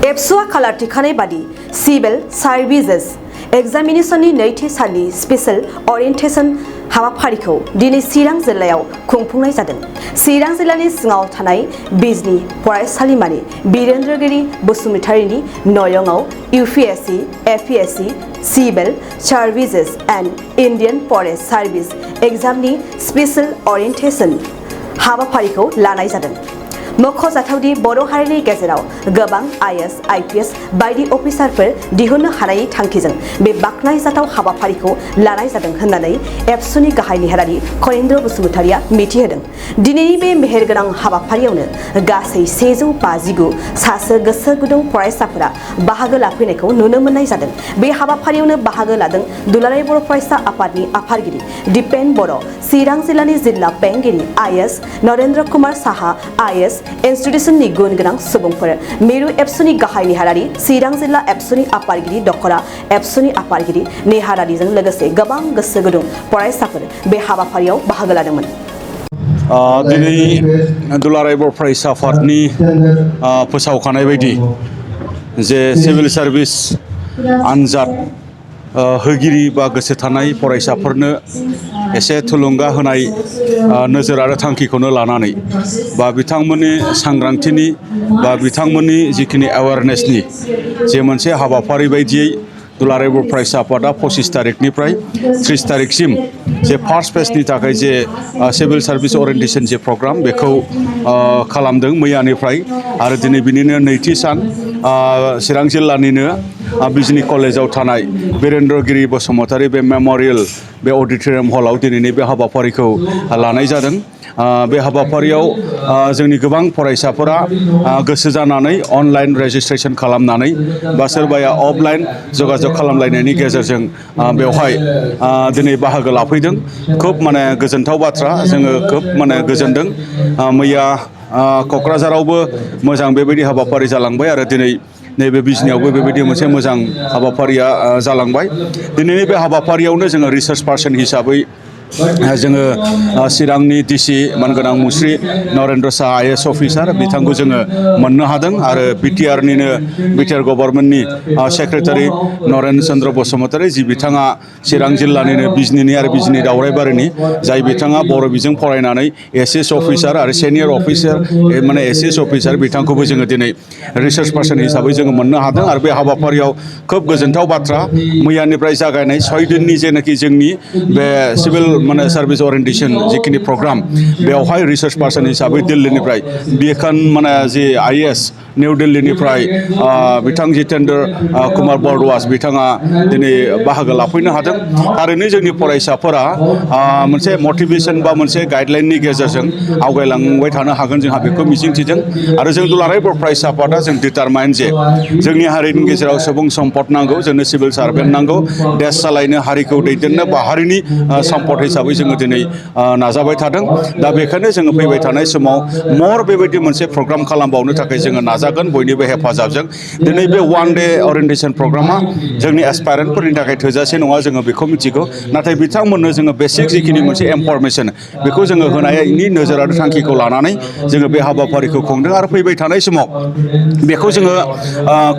एबसुआ खालारथिखानाय बादि civil services एग्जामिनेशननि नैथि साननि स्पेशल ओरिएन्टेशन हाबाफारिखौ दिनै चिरां जिल्लायाव खुंफुंनाय जादों। चिरां जिल्लानि सिङाव थानाय बिजनी फरायसालिमानि बीरेन्द्रगिरि बसुमतारीनि नयंआव UPSC, APSC, civil services and Indian forest service एग्जामनि स्पेशल ओरिएन्टेशन हाबाफारिखौ लानाय जादों। मख'जाथावदि बर' हारिनि गेजेराव गोबां IAS, IPS बायदि अफिसारफोर दिहुननो हानायनि थांखिजों बे बाखनायजाथाव हाबाफारिखौ लानाय जादों होननानै एबसुनि गाहाय नेहारारि खरेन्द्र बसुमतारीया मिथिहोदों। दिनैनि बे मेहेरगोनां हाबाफारियावनो गासै 159 सासे गोसो गुदुं फरायसाफोरा बाहागो लाफैनायखौ नुनो मोननाय जादों। बे हाबाफारियावनो बाहागो लादों दुलाराय बर' फरायसा आफादनि आफादगिरि दिपेन बर', चिरां जिल्लानि जिल्ला बेंगिरि IAS नरेन्द्र कुमार साहा, IAS इन्स्टिटिउसननि गुन गोनां सुबुंफोर, मिरु एबसुनि गाहाय नेहारारि, चिरां जिल्ला एबसुनि आफादगिरि दखरा एबसुनि आफादगिरि नेहारारिजों लोगोसे गोबां गोसो गुदुं फरायसाफोर बे हाबाफारियाव बाहागो लादोंमोन। दिनै दुलाराय बर' फरायसा आफादनि फोसावखानाय बायदि जे सिभिल सार्भिस आनजाद होगिरि बा गोसो थानाय फरायसाफोरनो एसे थुलुंगा होनाय नोजोर आरो थांखिखौनो लानानै बा बिथांमोननि सांग्रांथिनि बा बिथांमोननि जिखिनि एवारनेसनि जे मोनसे हाबाफारि बायदियै दुलाराय बर' फरायसा आफादा 25 तारिखनिफ्राय 30 तारिखसिम जे फार्स्ट फेजनि थाखाय जे सिभिल सार्भिस ओरिएन्टेशन जे प्रग्राम बेखौ खालामदों मैयानिफ्राय आरो दिनै बिनिनो नैथि सान चिरां जिल्लानिनो बिजनी कलेजाव थानाय बीरेन्द्रगिरि बसुमतारी बे मेम'रियेल बे अडिट'रियाम हलाव दिनैनि बे हाबाफारिखौ लानाय जादों। बे हाबाफारियाव जोंनि गोबां फरायसाफोरा गोसो जानानै अनलाइन रेजिस्ट्रेशन खालामनानै बा सोरबाया अफलाइन जगाजग खालामलायनायनि गेजेरजों बेवहाय दिनै बाहागो लाफैदों। खोब माने गोजोनथाव बाथ्रा, जोङो खोब माने गोजोनदों। मैया क'क्राझारावबो मोजां बेबायदि हाबाफारि जालांबाय आरो दिनै नैबे बिजनीयावबो बेबायदि मोनसे मोजां हाबाफारिया जालांबाय। दिनैनि बे हाबाफारियावनो जोङो रिसार्च पार्सन हिसाबै जोङो चिरांनि DC मानगोनां मुस्रि नरेन्द्र साहा IAS अफिसार बिथांखौ जोङो मोननो हादों आरो बिटिआरनिनो बिटिआर गभर्नमेन्टनि सेक्रेटारि नरेन चन्द्र बसुमतारी जि बिथाङा चिरां जिल्लानिनो बिजनीनि आरो बिजनी दावराइबारिनि जाय बिथाङा बर' बिजों फरायनानै SS अफिसार आरो सिनियर अफिसार माने SS अफिसार बिथांखौबो जोङो दिनै रिसार्च पार्सन हिसाबै जोङो मोननो हादों आरो बे हाबाफारियाव खोब गोजोनथाव बाथ्रा मैयानिफ्राय जागायनाय 6 दिननि जेनाखि जोंनि बे सिभिल माने सार्भिस ओरिएन्टेशन जिखिनि प्रग्राम बेवहाय रिसार्च पार्सन हिसाबै दिल्लीनिफ्राय बेखन माने जि IAS निउ दिल्लीनिफ्राय बिथां जितेन्द्र कुमार बरद्वाज बिथाङा दिनै बाहागो लाफैनो हादों। थारैनो जोंनि फरायसाफोरा मोनसे मटिभेशन बा मोनसे गाइडलाइननि गेजेरजों आवगायलांबाय थानो हागोन जोंहा बेखौ मिजिंथिदों आरो जों दुलाराय बर' फरायसा आफादा जों डिटारमाइन जे जोंनि हारिनि गेजेराव सुबुं सम्पद नांगौ, जोंनो सिभिल सार्भेन्ट नांगौ, देश सालायनो हारिखौ दैदेननो बा हारिनि सम्पद हिसाबै जोङो दिनै नाजाबाय थादों। दा बेखायनो जोङो फैबाय थानाय समाव मर बेबायदि मोनसे प्रग्राम खालामबावनो थाखाय जोङो नाजागोन बयनिबो हेफाजाबजों। दिनै बे वान डे ओरिएन्टेशन प्रग्रामा जोंनि एसपायरेन्टफोरनि थाखाय थोजासे नङा, जोङो बेखौ मिथिगौ, नाथाय बिथांमोननो जोङो बेसिक जिखिनि मोनसे इनफरमेशन बेखौ जोङो होनायनि नोजोर आरो थांखिखौ लानानै जोङो बे हाबाफारिखौ खुंदों आरो फैबाय थानाय समाव बेखौ जोङो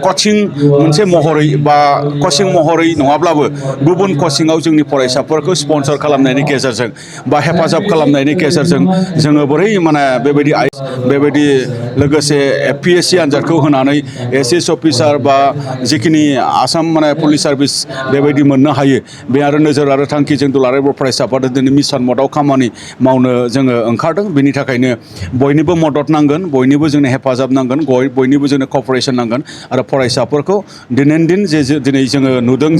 कचिं मोनसे महरै बा कचिं महरै नङाब्लाबो गुबुन कचिंआव जोंनि फरायसाफोरखौ स्पन्सर खालामनायनि गेजेरजों बा हेफाजाब खालामनायनि गेजेरजों जोङो बोरै माने बेबायदि लोगोसे APSC आनजादखौ होनानै SS अफिसार बा जिखिनि आसाम माने पुलिस सार्भिस बेबायदि मोननो हायो बे आरो नोजोर आरो थांखिजों दुलाराय बर' फरायसा आफादा दिनै मिशन मदआव खामानि मावनो जोङो ओंखारदों। बेनि थाखायनो बयनिबो मदद नांगोन, बयनिबो जोंनो हेफाजाब नांगोन, बयनिबो जोंनो क'पारेसन नांगोन आरो फरायसाफोरखौ दिनैनि दिन दिनै जोङो नुदों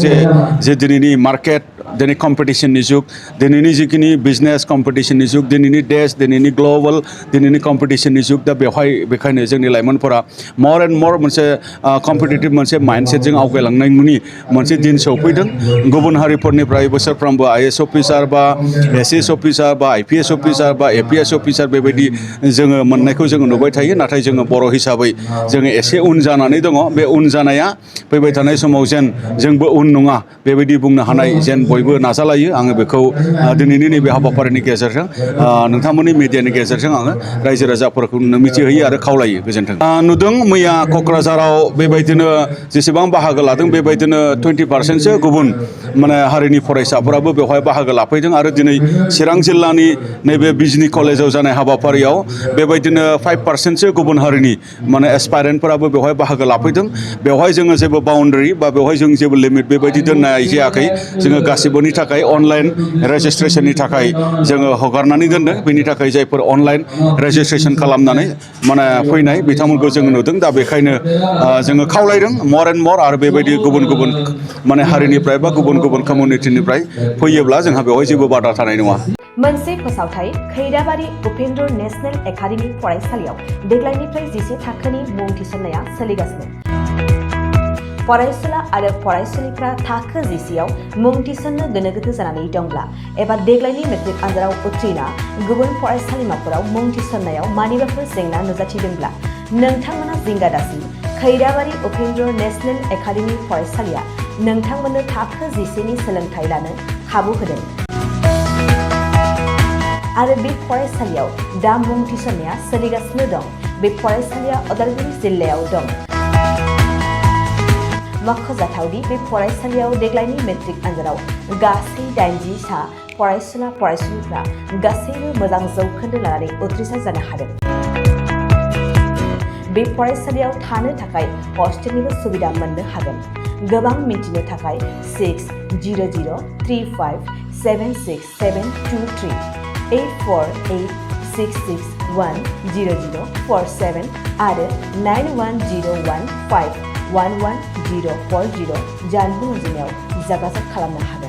जे दिनैनि मार्केट, दिनै कम्पिटिशननि जुग, दिनैनि जिखिनि बिजनेस कम्पिटिशननि जुग, दिनैनि देश, दिनैनि ग्लबेल दिनैनि कम्पिटिशननि जुग, दा बेखायनो जोंनि लाइमोनफोरा मर एन्ड मर मोनसे कम्पिटिटिभ मोनसे माइन्डसेटजों आवगायलांनायनि मोनसे दिन सौफैदों। गुबुन हारिफोरनिफ्राय बोसोरफ्रोमबो IAS अफिसार बा SS अफिसार बा IPS अफिसार बा APS अफिसार बेबायदि जोङो मोननायखौ जोङो नुबाय थायो, नाथाय जोङो बर' हिसाबै जोङो एसे उन जानानै दङ। बे उन जानाया फैबाय थानाय समाव जेन जोंबो उन नङा बेबायदि बुंनो हानाय जेन बयबो नाजालायो आङो बेखौ दिनैनि नैबे हाबाफारिनि गेजेरजों नोंथांमोननि मिडियानि गेजेरजों आङो रायजो राजाफोरखौ मिथिहोयो आरो खावलायो गोजोन्थों। नुदों मैया क'क्राझाराव बेबायदिनो जेसेबां बाहागो लादों बेबायदिनो 20%सो गुबुन माने हारिनि फरायसाफोराबो बेवहाय बाहागो लाफैदों आरो दिनै चिरां जिल्लानि नैबे बिजनि कलेजाव जानाय हाबाफारियाव बेबायदिनो 5%सो गुबुन हारिनि माने एसपायरेन्टफोराबो बेवहाय बाहागो लाफैदों। बेवहाय जोङो जेबो बाउन्डारि बा बेवहाय जों जेबो लिमिट बेबायदि दोननाय जायाखै। जोङो गासिबोनि थाखाय अनलाइन रेजिस्ट्रेसननि थाखाय जोङो हगारनानै दोनदों। बेनि थाखाय जायफोर अनलाइन रेजिस्ट्रेसन खालामनानै माने फैनाय बिथांमोनखौ जोङो नुदों। दा बेखायनो जोङो खावलायदों मर एन्ड मर आरो बेबायदि गुबुन गुबुन माने हारिनिफ्राय बा गुबुन गुबुन कमिउनिटिनिफ्राय फैयोब्ला जोंहा बेवहाय जेबो बादा थानाय नङा। मोनसे फोसावथाय खैराबारि उपेन्द्र नेशनेल एकाडेमि फरायसालियाव देग्लायनिफ्राय 10 थाखोनि मुं थिसननाया सोलिगासिनो। फरायसुला आरो फरायसुलिफ्रा थाखो 10आव मुं थिसननो गोनो गोथो जानानै दंब्ला एबा देग्लायनि मेट्रिक आनजादाव उथ्रिना गुबुन फरायसालिमाफोराव मुं थिसननायाव मानिबाफोर जेंना नुजाथिदोंब्ला नोंथांमोना जिंगा दासि। खैराबारि उपेन्द्र नेशनेल एकाडेमि फरायसालिया नोंथांमोननो थाखो 10नि सोलोंथाइ लानो खाबु होदों आरो बे फरायसालियाव दा मुं थिसननाया सोलिगासिनो दं। बे फरायसालिया उदालगुरि जिल्लायाव दं। मख'जाथावदि बे फरायसालियाव देग्लायनि मेट्रिक आनजादाव गासै 80 सा फरायसुला फरायसुलिफ्रा गासैबो मोजां जौखोन्दो लानानै उथ्रिसार जानो हादों। बे फरायसालियाव थानो थाखाय हस्टेलनिबो सुबिदा मोननो हागोन। गोबां मिन्थिनो थाखाय 600035767723 8486610047 आरो 9101511040 जानबुं अनजिमायाव जगाजग खालामनो हागोन।